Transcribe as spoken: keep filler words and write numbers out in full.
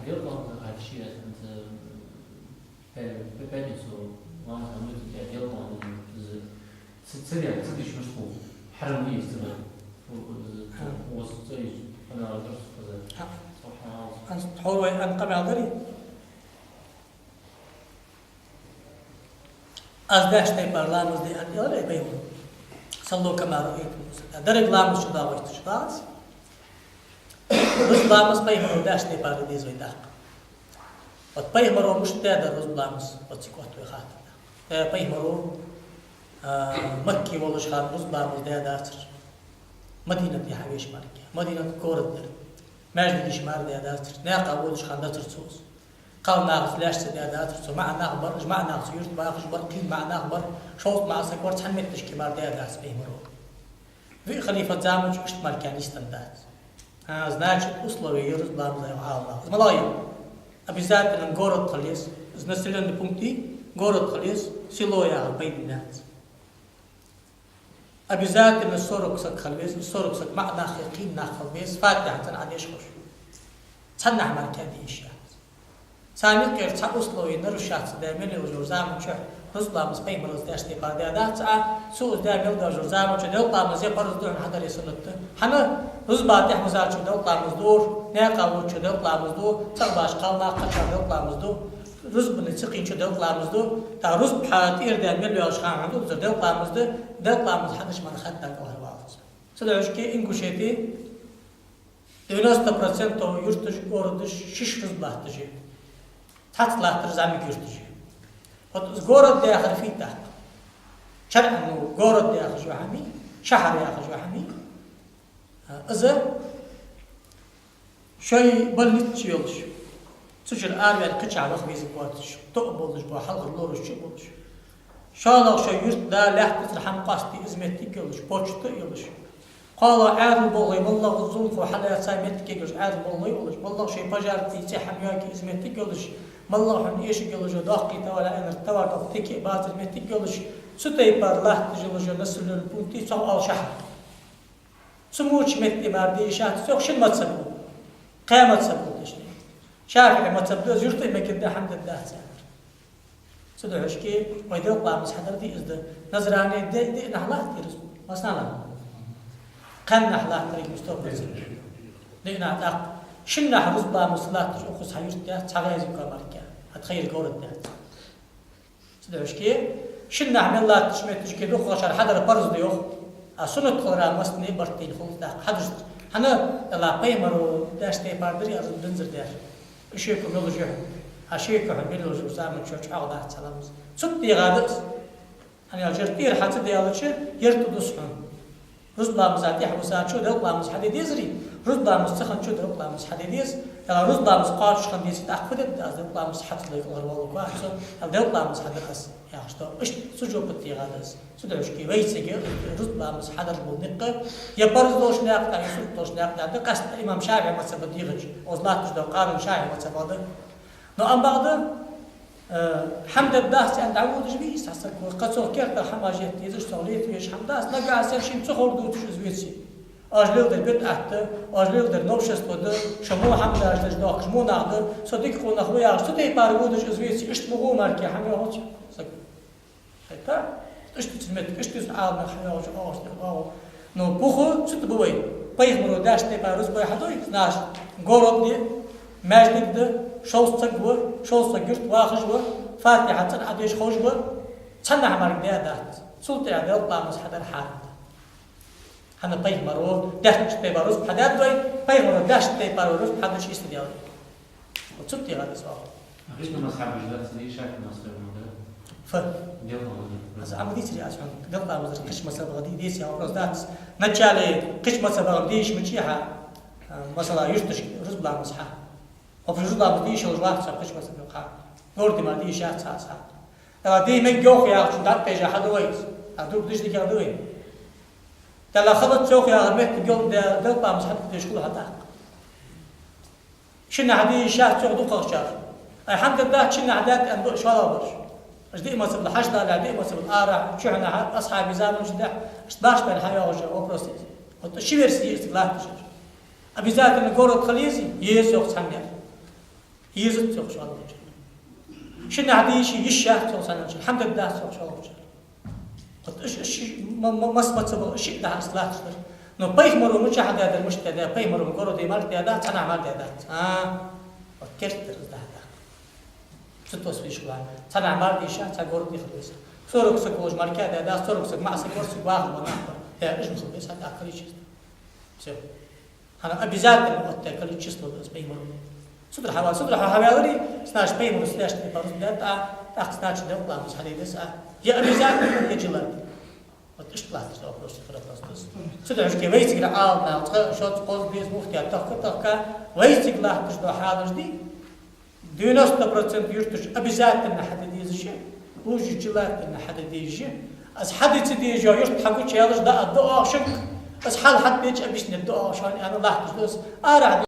Белгала хьалхашка, м, пя-, пя-, пятницу ламаз хьамуьйту, я белгала ламаз, ц-, ц-, ц-, ц-, диш мишта хул? Хьарам из ца ба. У-, у-, у-, у вас ца из, хьанала дарс хаза. Хьа. Субханаллах. Ан хьор вай ан къамаьл дарий? Аз даьча тайпара ламаз де аьнна аьлар пайхамаро. Саллу кама раайтумуни усалли. Деррига ламаз чу дагӀаш дац. Рузба ламаз пайхамаро даьча тайпара де деза вай тӀаккха. Вот пайхамаро мишта даьдар рузба ламаз, вот цига отт вай хаттар. Э, пайхамаро, а, Макке волаш хана рузба ламаз даь дацар. Мадинате хьавеш мара. Мадинат город дар. Маьждигаш мара даь дацар. Наькъа водаш хана дацар цо из. Кхалнаха лаьш ца даь дацар цо, маӀа нах бар, уж маӀа нах цу юрта бахаш бар, кхийна маӀа нах бар, шовзткъа маӀа саг вар, цхьан метташка мара даь дац пайхамаро. Виъ халифа заман чу иштта мара кхы нийсденна дац. А, значит, условие я рузба ламаза йоах Ӏаламнаха. Из малагӀа я? Обязательно город хила еза, из населённый пункт, город хила еза, село яхар пайда бац. Обязательно сорок саг хила веза, сорок саг маӀа нах, кхийна нах хила веза, Фатихьа цӀена Ӏодеш ховш. Цхьаннахьа мара кхы де йиш яц. Царна юкъера цхьа условие нарушаться даь мел йолча заман чу рузба ламаз пайхамаро даьча тайпара даь дац а, цо из даь мел долча заман чу делкъа ламаз е парз да хьона, хьадар е суннат да. ХӀана? Рузба тӀехьа визачо делкъа ламаз ду, наькъа водачо делкъа ламаз ду, цӀагӀа баьча кхалнаха, кхычар делкъа ламаз ду. Рузбане ца кхийначо делкъа ламаз ду, тӀаккха рузба хьа тӀера даь мел йолча хана хьона ду, цар делкъа ламаз да, делкъа ламаз хьадеш мара хаттар кӀалхара валац. Цудухьа шке Ингушети девяносто процентов юрташ, городаш шиш рузба латташ я. Цхьацца латтар зӀамига юрташ я. Вот из город яхар фу я тӀаккха? ШарӀан, ну, город яхаш ва хьами, шахьар яхаш ва хьами. А, из шоай больница йолаш, цу чура араваьнна кхычахьа ваха везаш воацаш, тоъ болаш, бо хьалхара лораш чу болаш. ШоллагӀа шоай юрта да лаьттацара хӀама къоастаде из моттиг йолаш, почта йолаш. КхоалагӀа Ӏаьдала болхлой, моллагӀа зулам хьалаьца моттиг йолаш, Ӏаьдала болхлой йолаш, моллагӀа шоай пожарни цӀи хӀама йоаге из моттиг йолаш, моллагӀа хьона эшаргйолаш йола доккхий товар, аьннар товар доккха тике бацар моттиг йолаш, цу тайпара латташ йолаш йола населённый пункт я цох оал шахьар. Цу моча метте мара де йиш яц, цох шин мазхӀаб ба. Кхаь мазхӀаб ба, точнее. ШафиӀий мазхӀаб да из, юрта а мегаргда, хӀама дергдац аьнна. Цудухьа шке вай делкъа ламаз хьадар де из да. Назране де, диъ нах латт из, массанахьа. Кхаь нах латтар из сто процент. Диъ нах тӀаккха. Шин нах рузба ламаз латташ укхаза цхьа юрт яц, цхьа гӀезига мара кхы. ХӀаьта хайр город яц. Цудухьа шке, шин нах мел латтача моттигашка дукхагӀчар хьадар парз да йоах, а суннат хилара массане барт дийна хул тӀаккха хьадуш. ХӀана аьлча пайхамаро даьча тайпара дар, я рузба динзар дар. Шеко мел йолаш я хьона. А шеко хьона мел йолча заман чу чӀоагӀа дац цхьа ламаз. Цу тӀа дегӀа да из. ХӀана аьлча тӀера хьа ца даьлча, ер тӀа дус хьона. Рузба ламаза тӀехьа висачо делкъа ламаз хьаде дезарий? Рузба ламаз ца хинначо делкъа ламаз хьаде деза. Яла рузба ламаз кхоачаш хинна деце, тӀаккха фу дергда аз, делкъа ламаз хьа ца дой кӀалхара валаргва со, яла делкъа ламаз хьадар аз, яхаш да. Иштта цу жоп тӀа дегӀа да из. Цудухьа шке вайцига рузба ламаз хьадар бола никъ, е парз долча наькъа тӀа, е суннат долча наькъа тӀа да, къаьстта имам ШафиӀий мазхӀаба дийгӀача, укхаза латташ дола къанун ШафиӀий мазхӀаба да. Но ам бакъда, э, хӀама дергдац аьнна дӀаводаш вий из цхьа саг, кхы цох керта хӀамаш етта езаш, цох лета везаш хӀама дац, нагахьа санна шийна ца ховр дувцаш из веце. Оаш леладер бидӀат да, оаш леладер новшество да, шо во хӀама даждаш дохкаш во нах да, со дика къонах ва яхаш, цу тайпара водаш из веце, иштта ма гӀо мара кхы хӀама йоахац саг. ХӀаьта, иштта цу метте, иштта цу Ӏаламнаха хьайоагӀаш, оагӀаш, оагӀув. Но бух цу тӀа ба вай. Пайхамаро даьча тайпара рузба хьадой, значит, город да, маьждиг да, шовзткъа саг ва, шовзткъа саг юрта вахаш ва, Фатихьа цӀена Ӏодеш ховш ва, цхьаннахьа мара даь дац. Цул тӀехьа делкъа ламаз хьадар хьарам да. ХӀана пайхамаро даьча тайпара рузба хьадаьд вай, пайхамаро даьча тайпара рузба хьадича йистадел. Вот цу тӀа дегӀа да из оаха. Гишна мазхӀабаш дац, ШафиӀий мазхӀаб ма да. Фу? Делкъа ламаз. Аз Ӏа ма дийцарий аз хьона, делкъа ламаз кхыча мазхӀабагӀа де деза яха вопрос дац. Вначале кхыча мазхӀабагӀа де йиш мичахьа, а, масала, юрташка рузба ламаз хьа. Вообще рузба ламаз де йиш йолаш вац со кхыча мазхӀабагӀа. Городе мара де йиш яц аз хьа. Дала де мегаргйоах яхачун дӀатӀатайжа хьаду вай из. А друг диш дикагӀа да вай. Дала халац йоах яхар моттиг йолаш де-, делкъа ламаз хьадергдеш хул хьа тӀаккха. Шиннахьа де йиш яц цох дукхагӀчар. Ай, хӀама дергдац, шиннахьа даьд аьнна ба шоллагӀбараш. Аш диъ мазхӀабал хьаждалехь, диъ мазхӀабал арахьа, чухьнахьа, асхьабий заман чу дахь, аш баш бен хьайоагӀаш вопрос из. Вот ши версия я из латташ. Обязательно город хила езий? Еза, йоах цхьанне. Дезац йоах шоллагӀчар. Шиннахьа дийша йиш яц йоах цхьаннахьа, хӀама дергдац йоах шоллагӀчар. Вот уж, уж ма-, ма-, масса ца бола, уж шиъ дахьарца латташ дар. Но пайхамара мичахьа даьдар, мишта даьдар, пайхамара городе мара даьдац, цхьаннахьа мара даьдац. А, вот керттера из дахьа. Цу тос виш хила. Цхьаннахьа мара дийша, цхьа городе хила веза. Сорок саг волаш мара даьдац, сорок саг маӀа саг, ворхӀ саг вахар ва нах бар. Э, уж ма хила беза, хьа тӀаккха количество. Всё. ХӀана, обязательно оттадаь количество да из пайхамара. Цудухьа хьава-, цудухьа хьаваьлар, значит, пайхамара следующий парз даьд, а, тӀаккха, значит, докъ ламаз хьаде деза, а. Е обязательно, е желательно. Вот иштта латташ да вопрос, вопрос да из. Цудухьа шке вайцига Ӏаламнах цкъа, шозза, кхозза, деза, муфтият тахка, тахка, вайцига латташ да хьалаш ди. Девяносто процентов юрташ обязательно хьаде дезаш я, лужи желательно хьаде дезаш я. Аз хьаде ца дезаш йола юрт хьагучаялаш да а дуӀа шанк, аз хьал хьадеча объяснить дуӀа шан, ана латташ да из. Арахьа